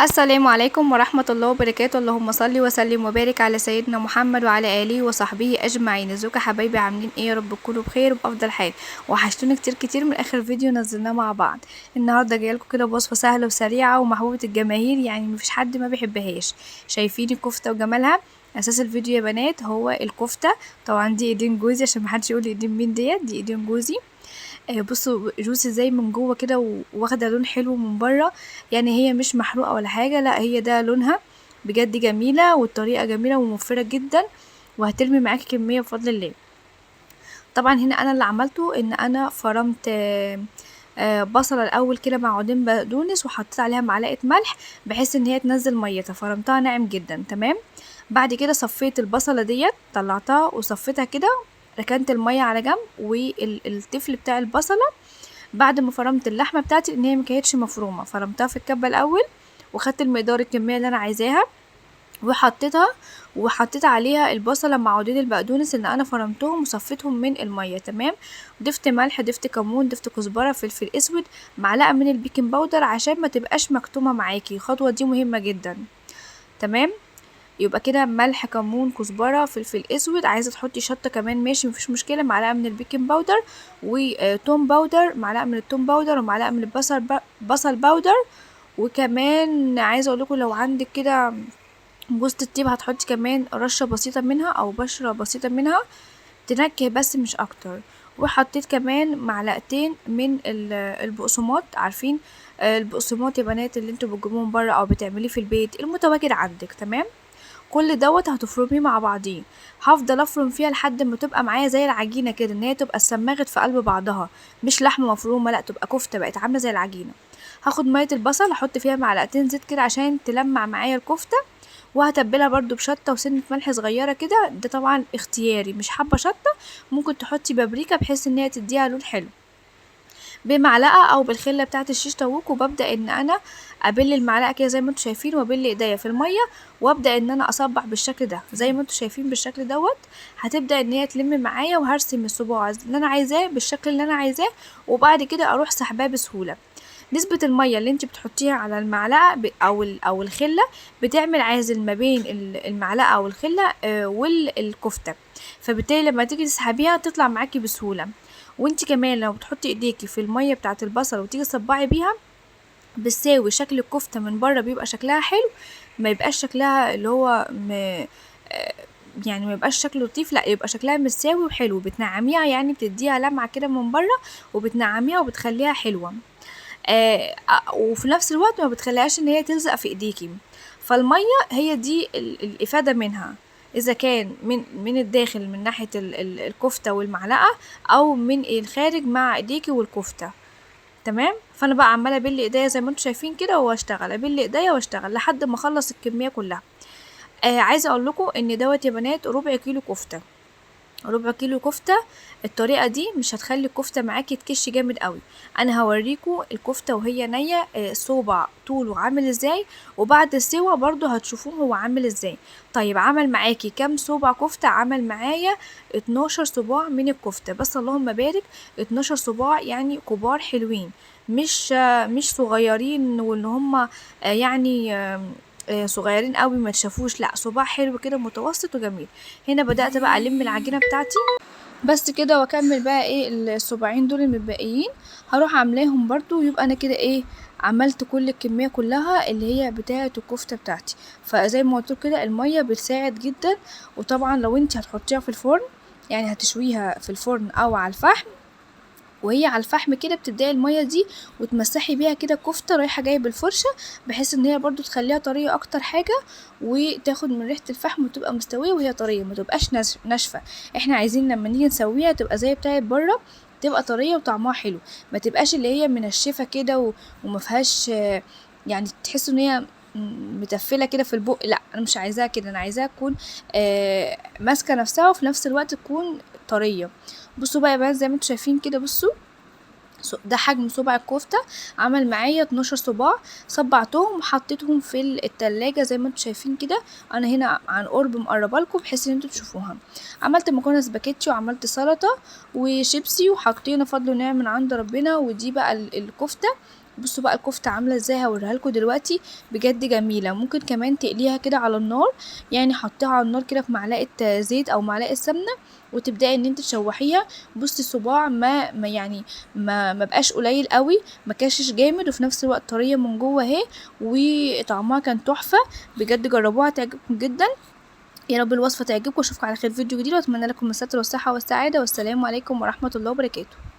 السلام عليكم ورحمة الله وبركاته. اللهم صل وسلم وبارك على سيدنا محمد وعلى آله وصحبه أجمعين. ازيكم يا حبايبي، عاملين ايه؟ يا رب تكونوا بخير وبأفضل حال. وحشتوني كتير كتير من آخر فيديو نزلناه مع بعض. النهارده جايلكم كده بوصفة سهلة وسريعة ومحبوبة الجماهير، يعني مفيش حد ما بيحبهاش. شايفين الكفتة وجمالها؟ اساس الفيديو يا بنات هو الكفتة. طبعا دي ايدين جوزي عشان محدش يقول ايدين مين ديت، دي ايدين جوزي. بصوا juicy ازاي من جوه كده واخده لون حلو من بره، يعني هي مش محروقة ولا حاجة، لا هي ده لونها بجد جميلة، والطريقة جميلة وموفره جدا، وهترمي معاكي كمية بفضل الله. طبعا هنا انا اللي عملته ان انا فرمت بصله الاول كده مع عودين بقدونس، وحطيت عليها معلقه ملح بحيث ان هي تنزل ميتها، فرمتها ناعم جدا. تمام. بعد كده صفيت البصله ديت، طلعتها وصفيتها كده، ركنت المية على جنب، والتفل بتاع البصله بعد ما فرمت اللحمة بتاعتي ان هي ما كانتش مفرومه، فرمتها في الكبه الاول، وخدت المقدار الكمية اللي انا عايزاها وحطيتها، وحطيت عليها البصله مع عودين البقدونس اللي انا فرمتهم وصفيتهم من المية. تمام. ضفت ملح، ضفت كمون، ضفت كزبره، فلفل اسود، معلقه من ال baking powder عشان ما تبقاش مكتومة معاكي، الخطوة دي مهمة جدا. تمام. يبقى كده ملح، كمون، كزبره، فلفل اسود، عايزه تحطي شطه كمان ماشي مفيش مشكلة، معلقه من ال baking powder وتوم powder، معلقه من التوم powder، ومعلقة من البصل بصل powder. وكمان عايزه اقول لكم لو عندك كده جوزة الطيب هتحطي كمان رشه بسيطة منها او بشره بسيطة منها تنكه بس مش اكتر. وحطيت كمان معلقتين من البقسماط، عارفين البقسماط يا بنات اللي انتوا بتجيبوهم بره او بتعمليه في البيت المتواجد عندك. تمام. كل دوت هتفرميه مع بعضيه، هفضل افرم فيها لحد ما تبقى معايا زي العجينة كده، ان هي تبقى اتسمغت في قلب بعضها، مش لحمه مفرومه، لا تبقى كفته بقت عامله زي العجينة. هاخد مية البصل احط فيها معلقتين زيت كده عشان تلمع معايا الكفتة، وهتبلها برده بشطه وسنة ملح صغيرة كده، ده طبعا اختياري، مش حابة شطه ممكن تحطي بابريكا بحيث ان هي تديها لون حلو، بمعلقه او بالخله بتاعه الشيش طاووق. وببدا ان انا ابل المعلقة كده زي ما انتم شايفين، وابل ايديا في المية، وابدا ان انا اصبع بالشكل ده زي ما انتم شايفين بالشكل دوت. هتبدا ان هي تلم معايا، وهرسم الصباع اللي انا عايزاه بالشكل اللي انا عايزاه، وبعد كده اروح سحباه بسهولة. نسبة المية اللي انت بتحطيها على المعلقة او الخلة بتعمل عازل ما بين المعلقة او الخلة والكفتة، فبالتالي لما تيجي تسحبيها تطلع معاكي بسهولة. وانت كمان لو بتحطي ايديكي في المية بتاعة البصل وتيجي تصبعي بيها بتساوي شكل الكفتة من بره، بيبقى شكلها حلو، ما يبقاش شكلها اللي هو يعني ما يبقاش شكله لطيف، لا يبقى شكلها متساوي وحلو، بتنعميها يعني بتديها لمعة كده من بره، وبتنعميها وبتخليها حلوة. وفي نفس الوقت ما بتخليهاش ان هي تلزق في ايديكي. فالمية هي دي الافادة منها، اذا كان من الداخل من ناحية الكفتة والمعلقة، او من الخارج مع ايديكي والكفتة. تمام. فانا بقى عمالة ابل ايديا زي ما انتم شايفين كده، واشتغل ابل ايديا واشتغل لحد ما اخلص الكمية كلها. عايزة اقول لكم ان دوت يا بنات ربع كيلو كفتة، ربع كيلو كفتة. الطريقة دي مش هتخلي الكفتة معاكي تكش جامد قوي. انا هوريكم الكفتة وهي نية، صوبع طوله عامل ازاي، وبعد السوا برضو هتشوفوه هو عامل ازاي. طيب عمل معاكي كام صوبع كفتة؟ عمل معايا 12 صباع من الكفتة، بس اللهم بارك، 12 صباع يعني كبار حلوين، مش صغيرين وان هم، صغيرين قوي ما تشافوش، لا صباع حلو كده متوسط وجميل. هنا بدأت بقى الم العجينة بتاعتي بس كده، واكمل بقى ايه الصباعين دول المتبقيين هروح عاملاهم برضو، ويبقى انا كده ايه عملت كل الكمية كلها اللي هي بتاعة الكفتة بتاعتي. فزي ما قلت كده المية بتساعد جدا، وطبعا لو انت هتحطيها في الفرن، يعني هتشويها في الفرن او على الفحم، وهي على الفحم كده بتبداي المية دي وتمسحي بيها كده الكفتة رايحة جاية بالفرشة، بحيث ان هي برضو تخليها طرية اكتر حاجة، وتاخد من ريحة الفحم وتبقى مستوية وهي طرية، ما تبقاش ناشفة. احنا عايزين لما نيجي نسويها تبقى زي بتاعت بره، تبقى طرية وطعمها حلو، ما تبقاش اللي هي منشفة كده وما فيهاش، يعني تحسوا ان هي متفلة كده في البق، لا انا مش عايزاها كده، انا عايزاها تكون، ماسكة نفسها وفي نفس الوقت تكون طرية. بصوا بقى يا بنات زي ما انتم شايفين كده، بصوا ده حجم صباع الكفتة، عمل معايا 12 صباع، صبعتهم وحطيتهم في التلاجة زي ما انتم شايفين كده. انا هنا عن قرب مقربة لكم بحيث ان انتوا تشوفوها. عملت مكرونه سباكيتي وعملت سلطة وشيبسي، وحطينا فضل ونعم من عند ربنا. ودي بقى الكفتة بصوا بقى الكفتة عامله ازاي، هوريها لكم دلوقتي، بجد جميلة. ممكن كمان تقليها كده على النار، يعني حطيها على النار كده في معلقه زيت او معلقه سمنه وتبداي ان انت تشوحيها. بصي الصباع ما يعني ما بقاش قليل قوي، ما كاشش جامد، وفي نفس الوقت طرية من جوه اهي، وطعمها كان تحفة بجد. جربوها تعجبكم جدا. يا رب الوصفة تعجبكم، واشوفكم على خير فيديو جديد، واتمنى لكم الستر والصحة والسعادة، والسلام عليكم ورحمة الله وبركاته.